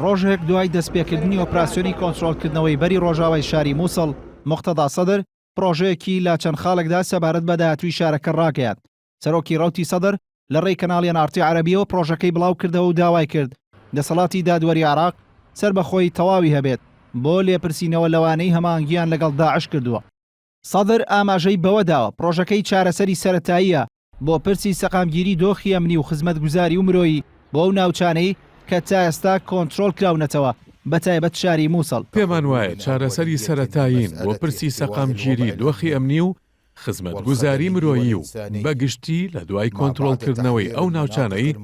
ڕۆژێک دوای دەستپێکردنی ئۆپراسیۆنی کۆنترۆڵکردنەوەی بەری ڕۆژاوای شاری موسڵ، موقتەدا سەدر پڕۆژەیەکی لە چەند خاڵێکدا سەبارەت بە داهاتووی شارەکە ڕاگەیاند. سەرۆکی ڕەوتی سەدر لە ڕێی کەناڵی ئێن ئاڕ تی عەرەبییەوە پڕۆژەکەی بڵاوکردەوە و داوای کرد دەسەڵاتی دادوەری عێراق سەربەخۆیی تەواوی هەبێت بۆ لێپرسینەوە لەوانەی هەماهەنگییان لەگەڵ داعش کردووە. سەدر ئاماژەی بەوە داوە، پڕۆژەکەی چارەسەری سەرەتاییە بۆ پرسی سەقامگیری دۆخی ئەمنی و خزمەتگوزاری و مرۆیی بۆ ئەو ناوچانەی کە تا ئێستا کۆنترۆڵ کراونەتەوە، بەتایبەت شاری موسڵ. پێمان وایە چارەسەری سەرەتایین بۆ پرسی سەقامگیری دۆخی ئەمنی و خزمەتگوزاری مرۆیی و بە گشتی لە دوای کۆنترۆڵکردنەوەی ئەو ناوچانەی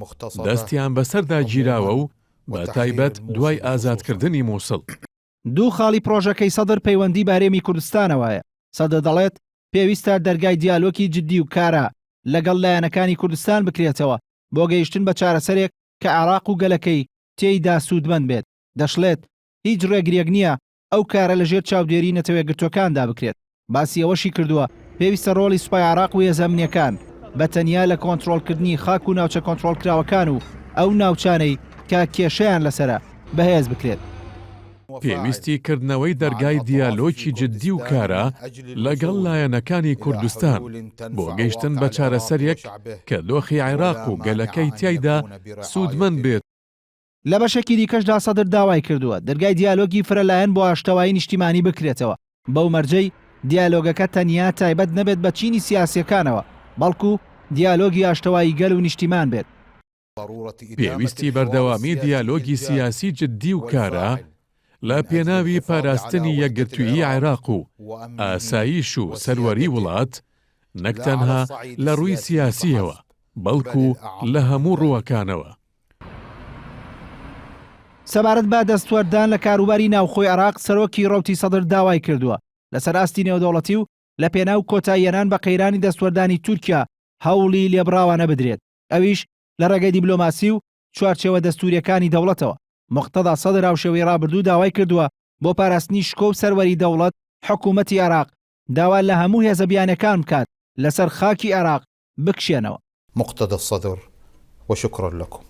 دەستیان بەسەردا گیراوە و بە تایبەت دوای ئازادکردنی موسڵ. دوو خاڵی پڕۆژەکەی سەدر پەیوەندی بە هەرێمی کوردستانەوە هەیە. سەدر دەڵێت، پێویستە دەرگای دیالۆکی جددی و کارا لەگەڵ لایەنەکانی کوردستان بکرێتەوە بۆ گەیشتن بە چارەسەرێک کە عێراق و گەلەکەی تێیدا سوودمەند بێت. دەشڵێت، هیچ ڕێگرییەک نییە ئەو کارە لەژێر چاودێری نەتەوەیەکگرتووەکاندا بکرێت. باسی ئەوەشی کردووە، پێویستە ڕۆڵی سوپای عێراق و هێزە ئەمنییەکان بە تەنیا لە کۆنترۆڵکردنی خاک و ناوچە کۆنترۆڵکراوەکان و ئەو ناوچانەی کە کێشەیان لەسەرە، بەهێز بکرێت. پێویستی کردنەوەی دەرگای دیالۆگی جددی و کارا لەگەڵ لایەنەکانی کوردستان بۆ گەیشتن بە چارەسەرێک کە دۆخی عێراق و گەلەکەی تیایدا سوودمەند بێت. لە بەشێکی دیکەشدا سەدر داوای کردووە، دەرگای دیالۆگی فرەلایەن بۆ ئاشتەوایی نیشتیمانی بکرێتەوە، بەو مەرجەی دیالۆگەکە تەنیا تایبەت نەبێت بە چینی سیاسییەکانەوە، بەڵکو دیالۆگی ئاشتەوایی گەل و نیشتیمان بێت. پێویستی بەردەوامی دیالۆگی سیاسی جددی و کارا لە پێناوی پاراستنی یەکگرتوویی عێراق و ئاسایش و سەروەری وڵات، نەک تەنها لە ڕووی سیاسییەوە، بەڵکو لە هەموو ڕووەکانەوە. سەبارەت بە دەستوەردان لە کاروباری ناوخۆی عێراق، سەرۆکی ڕەوتی سەدر داوای کردووە، لەسەر ئاستی نێودەوڵەتی و لە پێناو کۆتاییهێنان بە قەیرانی دەستوەردانی تورکیا هەوڵی لێبڕاوانە بدرێت، ئەویش لە ڕێگەی دیبلۆماسی و چوارچێوە دەستوورییەکانی دەوڵەتەوە. موقتەدا سەدر هاوشێوەی ڕابردوو داوای کردووە بۆ پاراستنی شکۆ و سەروەری دەوڵەت، حکوومەتی عێراق داوا لە هەموو هێزە بیانییەکان بکات لەسەر خاکی عێراق بکشێنەوە. مقتدى الصدر وشكرا لكم.